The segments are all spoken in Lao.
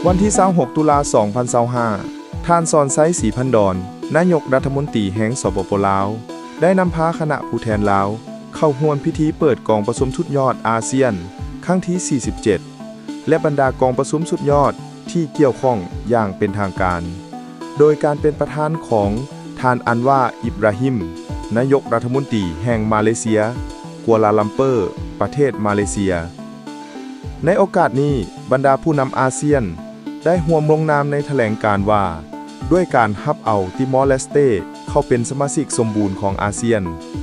ວັນທີຊາວຫົກ ຕຸລາ ສອງພັນຊາວຫ້າ ທ່ານ ສອນໄຊ ສີພັນດອນ ນາຍົກລັດຖະມົນຕີແຫ່ງ ສປປ ລາວ ໄດ້ນຳພາຄະນະຜູ້ແທນລາວ ເຂົ້າຮ່ວມພິທີເປີດກອງປະຊຸມສຸດຍອດອາຊຽນ ຄັ້ງທີ ສີ່ສິບເຈັດ ແລະ ບັນດາກອງປະຊຸມສຸດຍອດທີ່ກ່ຽວຂ້ອງຢ່າງເປັນທາງການ ໂດຍການເປັນປະທານຂອງທ່ານ ອັນວາ ອິບຣາຮິມ ນາຍົກລັດຖະມົນຕີແຫ່ງມາເລເຊຍ, ກົວລາລັມເປີ, ປະເທດມາເລເຊຍ. ໃນໂອກາດນີ້, ບັນດາຜູ້ນຳອາຊຽນໄດ້ຮ່ວມລົງນາມໃນຖະແຫຼງການວ່າ ດ້ວຍການຮັບເອົາຕິມໍເລສເຕເຂົ້າເປັນສະມາຊິກສົມບູນຂອງອາຊຽນ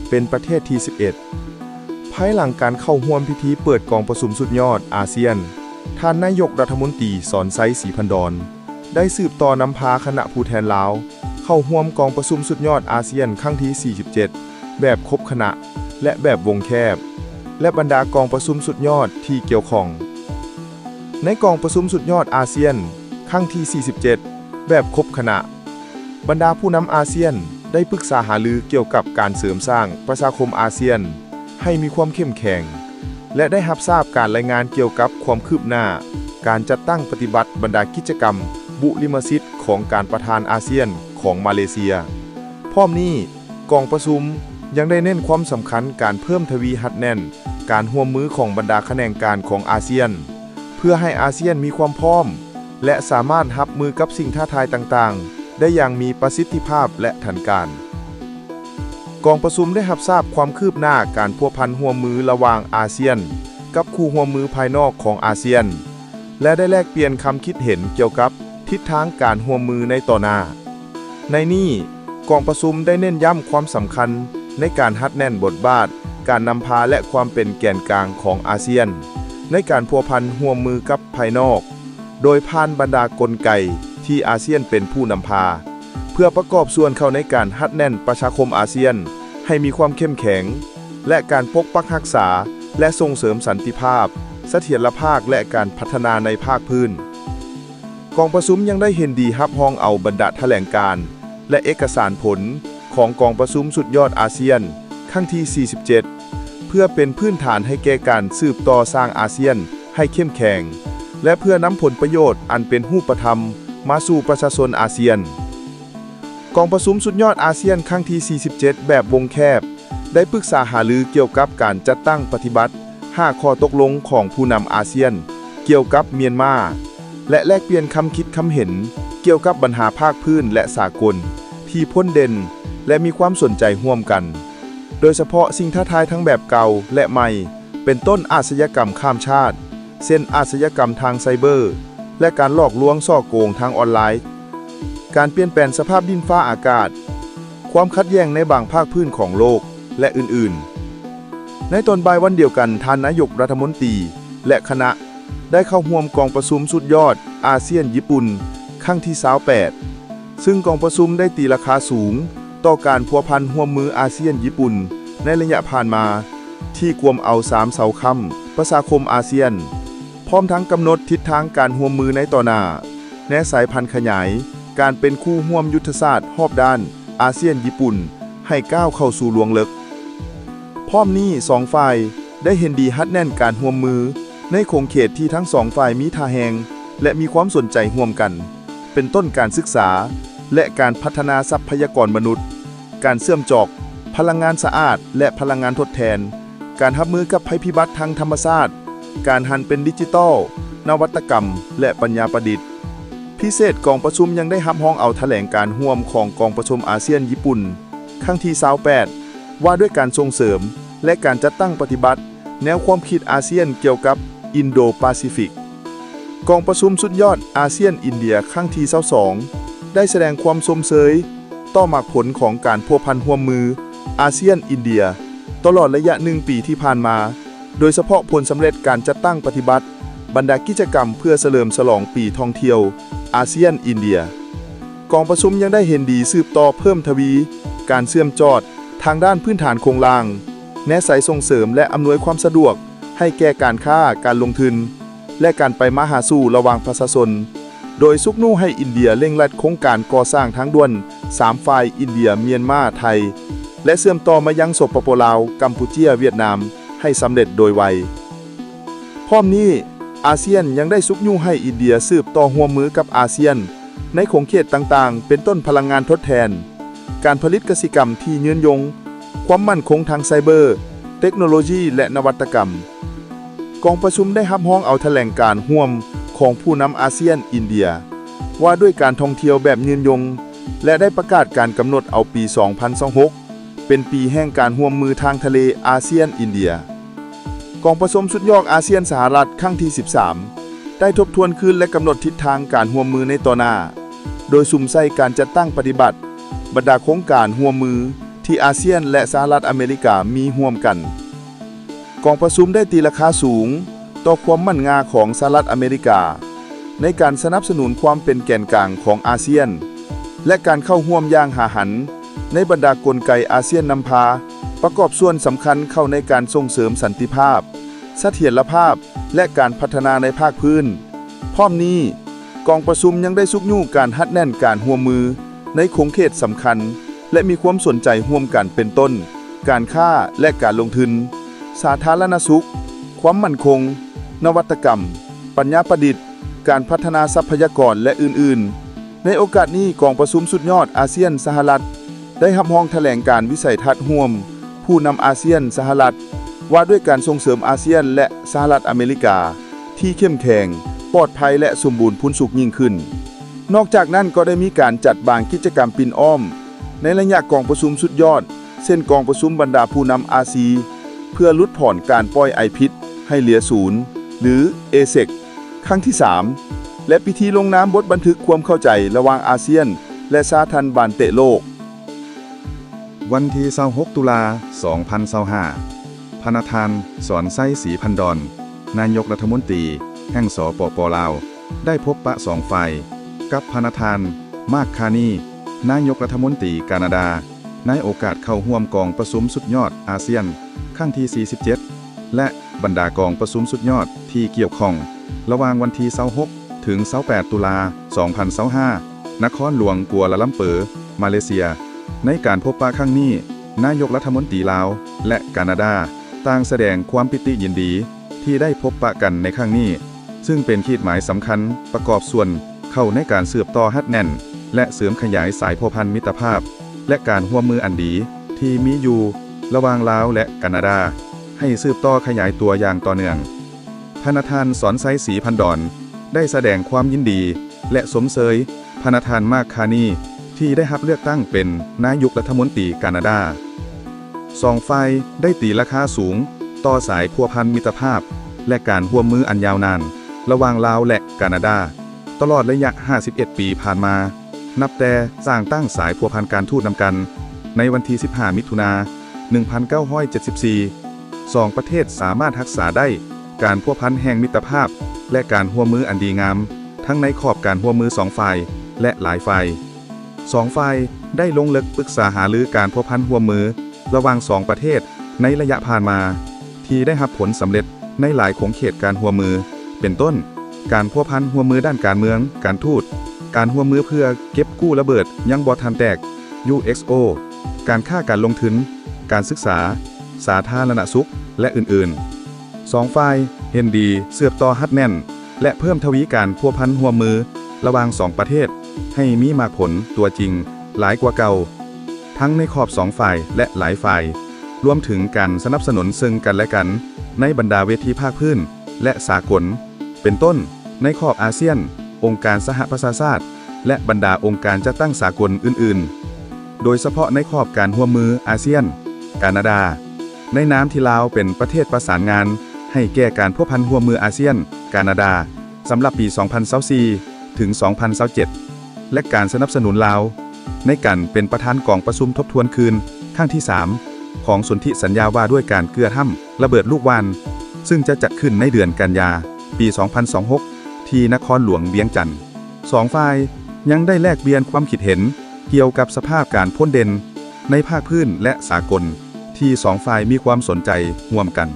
ເປັນປະເທດທີ ສິບເອັດ. ພາຍຫຼັງການເຂົ້າຮ່ວມພິທີເປີດກອງປະຊຸມສຸດຍອດອາຊຽນ, ທ່ານນາຍົກລັດຖະມົນຕີ ສອນໄຊ ສີພັນດອນ ໄດ້ສືບຕໍ່ນຳພາຄະນະຜູ້ແທນລາວ ເຂົ້າຮ່ວມກອງປະຊຸມສຸດຍອດອາຊຽນຄັ້ງທີ ສີ່ສິບເຈັດ ແບບຄົບຄະນະ ແລະ ແບບວົງແຄບ ແລະ ບັນດາກອງປະຊຸມສຸດຍອດທີ່ກ່ຽວຂ້ອງ. ໃນກອງປະຊຸມສຸດຍອດອາຊຽນຄັ້ງທີ ສີ່ສິບເຈັດ ແບບຄົບຄະນະ, ບັນດາຜູ້ນຳອາຊຽນໄດ້ປຶກສາຫາລືກ່ຽວກັບການເສີມສ້າງປະຊາຄົມອາຊຽນໃຫ້ມີຄວາມເຂັ້ມແຂງ ແລະ ໄດ້ຮັບຊາບການລາຍງານກ່ຽວກັບຄວາມຄືບໜ້າການຈັດຕັ້ງປະຕິບັດບັນດາກິດຈະກຳບຸລິມະສິດຂອງການປະທານອາຊຽນຂອງມາເລເຊຍ. ພ້ອມນີ້, ກອງປະຊຸມຍັງໄດ້ເນັ້ນຄວາມສຳຄັນການເພີ່ມທະວີຮັດແໜ້ນການຮ່ວມມືຂອງບັນດາຂະແໜງການຂອງອາຊຽນ ເພື່ອໃຫ້ອາຊຽນມີຄວາມພ້ອມ ແລະ ສາມາດຮັບມືກັບສິ່ງທ້າທາຍຕ່າງໆໄດ້ຢ່າງມີປະສິດທິພາບ ແລະ ທັນການ. ກອງປະຊຸມໄດ້ຮັບຊາບຄວາມຄືບໜ້າການພົວພັນຮ່ວມມືລະຫວ່າງອາຊຽນກັບຄູ່ຮ່ວມມືພາຍນອກຂອງອາຊຽນ ແລະ ໄດ້ແລກປ່ຽນຄຳຄິດເຫັນກ່ຽວກັບທິດທາງການຮ່ວມມືໃນຕໍ່ໜ້າ. ໃນນີ້, ກອງປະຊຸມໄດ້ເນັ້ນຢ້ຳຄວາມສຳຄັນໃນການຮັດແໜ້ນບົດບາດການນຳພາ ແລະ ຄວາມເປັນແກນກາງຂອງອາຊຽນ ໃນການພົວພັນຮ່ວມມືກັບພາຍນອກ ໂດຍຜ່ານບັນດາກົນໄກທີ່ອາຊຽນເປັນຜູ້ນຳພາ ເພື່ອປະກອບສ່ວນເຂົ້າໃນການຮັດແໜ້ນປະຊາຄົມອາຊຽນໃຫ້ມີຄວາມເຂັ້ມແຂງ ແລະ ການປົກປັກຮັກສາ ແລະ ສົ່ງເສີມສັນຕິພາບ, ສະຖຽນລະພາບ ແລະ ການພັດທະນາໃນພາກພື້ນ. ກອງປະຊຸມຍັງໄດ້ເຫັນດີຮັບຮອງເອົາບັນດາຖະແຫຼງການ ແລະ ເອກະສານຜົນຂອງກອງປະຊຸມສຸດຍອດອາຊຽນຄັ້ງທີ ສີ່ສິບເຈັດ ເພື່ອເປັນພື້ນຖານໃຫ້ແກ່ການສືບຕໍ່ສ້າງອາຊຽນໃຫ້ເຂັ້ມແຂງ ແລະ ເພື່ອນຳຜົນປະໂຫຍດອັນເປັນຮູບປະທຳມາສູ່ປະຊາຊົນອາຊຽນ. ກອງປະຊຸມສຸດຍອດອາຊຽນຄັ້ງທີ ສີ່ສິບເຈັດ ແບບວົງແຄບ ໄດ້ປຶກສາຫາລືກ່ຽວກັບການຈັດຕັ້ງປະຕິບັດຫ້າຂໍ້ຕົກລົງຂອງຜູ້ນຳອາຊຽນກ່ຽວກັບມຽນມາ ແລະ ແລກປ່ຽນຄຳຄິດຄຳເຫັນກ່ຽວກັບບັນຫາພາກພື້ນ ແລະ ສາກົນທີ່ພົ້ນເດັ່ນ ແລະ ມີຄວາມສົນໃຈຮ່ວມກັນ, ໂດຍສະເພາະສິ່ງທ້າທາຍທັງແບບເກົ່າ ແລະ ໃໝ່ ເປັນຕົ້ນອາຊະຍາກຳຂ້າມຊາດ, ເຊັ່ນ ອາຊະຍາກຳທາງໄຊເບີ ແລະ ການຫຼອກລວງສໍ້ໂກງທາງອອນລາຍ, ການປ່ຽນແປງສະພາບດິນຟ້າອາກາດ, ຄວາມຂັດແຍ່ງໃນບາງພາກພື້ນຂອງໂລກ ແລະ ອື່ນໆ. ໃນຕອນບ່າຍວັນດຽວກັນ, ທ່ານນາຍົກລັດຖະມົນຕີ ແລະ ຄະນະ ໄດ້ເຂົ້າຮ່ວມກອງປະຊຸມສຸດຍອດອາຊຽນຍີ່ປຸ່ນຄັ້ງທີ ຊາວແປດ ຊຶ່ງກອງປະຊຸມໄດ້ຕີລາຄາສູງຕໍ່ການພົວພັນຮ່ວມມືອາຊຽນຍີ່ປຸ່ນໃນໄລຍະຜ່ານມາ ທີ່ກວມເອົາສາມເສົາຄ້ຳປະຊາຄົມອາຊຽນ, ພ້ອມທັງກຳນົດທິດທາງການຮ່ວມມືໃນຕໍ່ໜ້າ, ແນໃສຜັນຂະຫຍາຍການເປັນຄູ່ຮ່ວມຍຸດທະສາດຮອບດ້ານອາຊຽນຍີ່ປຸ່ນໃຫ້ກ້າວເຂົ້າສູ່ລວງເລິກ. ພ້ອມນີ້, ສອງຝ່າຍໄດ້ເຫັນດີຮັດແໜ້ນການຮ່ວມມືໃນຂົງເຂດທີ່ທັງສອງຝ່າຍມີທ່າແຮງ ແລະ ມີຄວາມສົນໃຈຮ່ວມກັນ, ເປັນຕົ້ນການສຶກສາ ແລະ ການພັດທະນາຊັບພະຍາກອນມະນຸດ, ການເຊື່ອມຈອກ, ພະລັງງານສະອາດ ແລະ ພະລັງງານທົດແທນ, ການຮັບມືກັບໄພພິບັດທາງທຳມະຊາດ, ການຫັນເປັນດິຈິຕອລ, ນະວັດຕະກຳ ແລະ ປັນຍາປະດິດ. ພິເສດ, ກອງປະຊຸມຍັງໄດ້ຮັບຮອງເອົາຖະແຫຼງການຮ່ວມຂອງກອງປະຊຸມອາຊຽນຍີ່ປຸ່ນ ຄັ້ງທີ ຊາວແປດ ວ່າດ້ວຍການສົ່ງເສີມ ແລະ ການຈັດຕັ້ງປະຕິບັດແນວຄວາມຄິດອາຊຽນກ່ຽວກັບອິນໂດປາຊີຟິກ. ກອງປະຊຸມສຸດຍອດອາຊຽນ-ອິນເດຍ ຄັ້ງທີ ຊາວສອງ ໄດ້ສະແດງຄວາມຊົມເຊີຍຕໍ່ໝາກຜົນຂອງການພົວພັນຮ່ວມມືອາຊຽນ-ອິນເດຍ ຕະຫຼອດໄລຍະໜຶ່ງປີທີ່ຜ່ານມາ, ໂດຍສະເພາະຜົນສຳເລັດການຈັດຕັ້ງປະຕິບັດບັນດາກິດຈະກຳເພື່ອສະເຫຼີມສະຫຼອງປີທ່ອງທ່ຽວອາຊຽນ-ອິນເດຍ. ກອງປະຊຸມຍັງໄດ້ເຫັນດີສືບຕໍ່ເພີ່ມທະວີການເຊື່ອມຈອດທາງດ້ານພື້ນຖານໂຄງລ່າງ, ແນໃສສົ່ງເສີມ ແລະ ອຳນວຍຄວາມສະດວກໃຫ້ແກ່ການຄ້າ, ການລົງທຶນ ແລະ ການໄປມາຫາສູ່ລະຫວ່າງປະຊາຊົນ, ໂດຍຊຸກຍູ້ໃຫ້ອິນເດຍເລັ່ງລັດໂຄງການກໍ່ສ້າງທາງດ່ວນສາມສາຍອິນເດຍ-ມຽນມາ-ໄທ ແລະ ເຊື່ອມຕໍ່ມາຍັງ ສປປ ລາວ, ກຳປູເຈຍ, ຫວຽດນາມ ໃຫ້ສຳເລັດໂດຍໄວ. ພ້ອມນີ້, ອາຊຽນຍັງໄດ້ຊຸກຍູ້ໃຫ້ອິນເດຍສືບຕໍ່ຮ່ວມມືກັບອາຊຽນໃນຂົງເຂດຕ່າງໆ ເປັນຕົ້ນພະລັງງານທົດແທນ, ການຜະລິດກະສິກຳທີ່ຍືນຍົງ, ຄວາມໝັ້ນຄົງທາງໄຊເບີ, ເຕັກໂນໂລຢີ ແລະ ນະວັດຕະກຳ. ກອງປະຊຸມໄດ້ຮັບຮອງເອົາຖະແຫຼງການຮ່ວມຂອງຜູ້ນຳອາຊຽນ-ອິນເດຍ ວ່າດ້ວຍການທ່ອງທ່ຽວແບບຍືນຍົງ ແລະ ໄດ້ປະກາດການກຳນົດເອົາປີສອງພັນຊາວຫົກ ເປັນປີແຫ່ງການຮ່ວມມືທາງທະເລອາຊຽນ-ອິນເດຍ. ກອງປະຊຸມສຸດຍອດອາຊຽນ-ສະຫະລັດ ຄັ້ງທີສິບສາມ ໄດ້ທົບທວນຄືນ ແລະ ກຳນົດທິດທາງການຮ່ວມມືໃນຕໍ່ໜ້າ, ໂດຍສຸມໃສ່ການຈັດຕັ້ງປະຕິບັດບັນດາໂຄງການຮ່ວມມືທີ່ອາຊຽນ ແລະ ສະຫະລັດອາເມລິກາມີຮ່ວມກັນ. ກອງປະຊຸມໄດ້ຕີລາຄາສູງຕໍ່ຄວາມໝັ້ນຫງາຂອງສະຫະລັດອາເມລິກາ ໃນການສະໜັບສະໜູນຄວາມເປັນແກນກາງຂອງອາຊຽນ ແລະ ການເຂົ້າຮ່ວມຢ່າງຫາຫັນໃນບັນດາກົນໄກອາຊຽນນຳພາ ປະກອບສ່ວນສຳຄັນເຂົ້າໃນການສົ່ງເສີມສັນຕິພາບ, ສະຖຽນລະພາບ ແລະ ການພັດທະນາໃນພາກພື້ນ. ພ້ອມນີ້, ກອງປະຊຸມຍັງໄດ້ຊຸກຍູ້ການຮັດແໜ້ນການຮ່ວມມືໃນຂົງເຂດສຳຄັນ ແລະ ມີຄວາມສົນໃຈຮ່ວມກັນ ເປັນຕົ້ນ ການຄ້າ ແລະ ການລົງທຶນ, ສາທາລະນະສຸກ, ຄວາມໝັ້ນຄົງ, ນະວັດຕະກຳ, ປັນຍາປະດິດ, ການພັດທະນາຊັບພະຍາກອນ ແລະ ອື່ນໆ. ໃນໂອກາດນີ້, ກອງປະຊຸມສຸດຍອດອາຊຽນ-ສະຫະລັດ ໄດ້ຮັບຮອງຖະແຫຼງການວິໄສທັດຮ່ວມຜູ້ນຳອາຊຽນ-ສະຫະລັດ ວ່າດ້ວຍການສົ່ງເສີມອາຊຽນ ແລະ ສະຫະລັດອາເມລິກາທີ່ເຂັ້ມແຂງ, ປອດໄພ ແລະ ສົມບູນພູນສຸກຍິ່ງຂຶ້ນ. ນອກຈາກນັ້ນກໍໄດ້ມີການຈັດບາງກິດຈະກຳປິ່ນອ້ອມໃນໄລຍະກອງປະຊຸມສຸດຍອດ ເຊັ່ນ ກອງປະຊຸມບັນດາຜູ້ນຳອາຊີ ເພື່ອຫຼຸດຜ່ອນການປ່ອຍໄອພິດໃຫ້ເຫຼືອສູນ ຫຼື ເອເຊັກ ຄັ້ງທີສາມ ແລະ ພິທີລົງນາມບົດບັນທຶກຄວາມເຂົ້າໃຈລະຫວ່າງອາຊຽນ ແລະ ສາພັນບານເຕະໂລກ. ວັນທີຊາວຫົກ ຕຸລາ ສອງພັນຊາວຫ້າ ພະນະທ່ານ ສອນໄຊ ສີພັນດອນ ນາຍົກລັດຖະມົນຕີແຫ່ງ ສປປ ລາວ ໄດ້ພົບປະສອງຝ່າຍ ກັບພະນະທ່ານ ມາກ ຄານີ ນາຍົກລັດຖະມົນຕີການາດາ ໃນໂອກາດເຂົ້າຮ່ວມກອງປະຊຸມສຸດຍອດອາຊຽນຄັ້ງທີສີ່ສິບເຈັດ ແລະ ບັນດາກອງປະຊຸມສຸດຍອດທີ່ກ່ຽວຂ້ອງ ລະຫວ່າງວັນທີຊາວຫົກ ເຖິງຊາວແປດ ຕຸລາ ສອງພັນຊາວຫ້າ ນະຄອນຫຼວງກົວລາລຳເປີ ມາເລເຊຍ. ໃນການພົບປະຄັ້ງນີ້, ນາຍົກລັດຖະມົນຕີລາວ ແລະ ການາດາ ຕ່າງສະແດງຄວາມປິຕິຍິນດີທີ່ໄດ້ພົບປະກັນໃນຄັ້ງນີ້, ຊຶ່ງເປັນຂີດໝາຍສຳຄັນປະກອບສ່ວນເຂົ້າໃນການສືບຕໍ່ຮັດແໜ້ນ ແລະ ເສີມຂະຫຍາຍສາຍພົວພັນມິດຕະພາບ ແລະ ການຮ່ວມມືອັນດີທີ່ມີຢູ່ລະຫວ່າງລາວ ແລະ ການາດາ ໃຫ້ສືບຕໍ່ຂະຫຍາຍຕົວຢ່າງຕໍ່ເນື່ອງ. ພະນະທ່ານ ສອນໄຊ ສີພັນດອນ ໄດ້ສະແດງຄວາມຍິນດີ ແລະ ຊົມເຊີຍພະນະທ່ານ ມາກ ຄານີ ທີ່ໄດ້ຮັບເລືອກຕັ້ງເປັນນາຍົກລັດຖະມົນຕີການາດາ. ສອງຝ່າຍໄດ້ຕີລາຄາສູງຕໍ່ສາຍພົວພັນມິດຕະພາບ ແລະ ການຮ່ວມມືອັນຍາວນານລະຫວ່າງລາວ ແລະ ການາດາ ຕະຫຼອດໄລຍະຫ້າສິບເອັດປີຜ່ານມາ. ນັບແຕ່ສ້າງຕັ້ງສາຍພົວພັນການທູດນຳກັນໃນວັນທີສິບຫ້າ ມິຖຸນາ ໜຶ່ງພັນເກົ້າຮ້ອຍເຈັດສິບສີ່ ສອງປະເທດສາມາດຮັກສາໄດ້ການພົວພັນແຫ່ງມິດຕະພາບ ແລະ ການຮ່ວມມືອັນດີງາມ ທັງໃນຂອບການຮ່ວມມືສອງຝ່າຍ ແລະ ຫຼາຍຝ່າຍ. ສອງຝ່າຍໄດ້ລົງເລິກປຶກສາຫາລືການພົວພັນຮ່ວມມືລະຫວ່າງສອງປະເທດໃນໄລຍະຜ່ານມາ ທີ່ໄດ້ຮັບຜົນສຳເລັດໃນຫຼາຍຂົງເຂດການຮ່ວມມື ເປັນຕົ້ນ ການພົວພັນຮ່ວມມືດ້ານການເມືອງ, ການທູດ, ການຮ່ວມມືເພື່ອເກັບກູ້ລະເບີດຍັງບໍ່ທັນແຕກ, ຢູເອັກໂອ, ການຄ້າການລົງທຶນ, ການສຶກສາ, ສາທາລະນະສຸກ ແລະ ອື່ນໆ. ສອງຝ່າຍເຫັນດີສືບຕໍ່ຮັດແໜ້ນ ແລະ ເພີ່ມທະວີການພົວພັນຮ່ວມມືລະຫວ່າງສອງປະເທດໃຫ້ມີໝາກຜົນຕົວຈິງຫຼາຍກວ່າເກົ່າ, ທັງໃນຂອບສອງຝ່າຍ ແລະ ຫຼາຍຝ່າຍ, ລວມເຖິງການສະໜັບສະໜູນເຊິ່ງກັນ ແລະ ກັນໃນບັນດາເວທີພາກພື້ນ ແລະ ສາກົນ ເປັນຕົ້ນ ໃນຂອບອາຊຽນ, ອົງການສະຫະປະຊາຊາດ ແລະ ບັນດາອົງການຈັດຕັ້ງສາກົນອື່ນໆ, ໂດຍສະເພາະໃນຂອບການຮ່ວມມືອາຊຽນ, ການາດາ, ໃນນາມທີ່ລາວເປັນປະເທດປະສານງານໃຫ້ແກ່ການພົວພັນຮ່ວມມືອາຊຽນ-ການາດາ ສຳລັບປີສອງພັນຊາວສີ່ ເຖິງ ສອງພັນຊາວເຈັດ ແລະ ການສະໜັບສະໜູນລາວໃນການເປັນປະທານກອງປະຊຸມທົບທວນຄືນຄັ້ງທີສາມ ຂອງສົນທິສັນຍາວ່າດ້ວຍການເກືອຫ້າມລະເບີດລູກຫວ່ານ ຊຶ່ງຈະຈັດຂຶ້ນໃນເດືອນກັນຍາ ປີສອງພັນຊາວຫົກ ທີ່ນະຄອນຫຼວງວຽງຈັນ. ສອງຝ່າຍຍັງໄດ້ແລກປ່ຽນຄວາມຄິດເຫັນກ່ຽວກັບສະພາບການພົ້ນເດັ່ນໃນພາກພື້ນ ແລະ ສາກົນ ທີ່ສອງຝ່າຍມີຄວາມສົນໃຈຮ່ວມກັນ.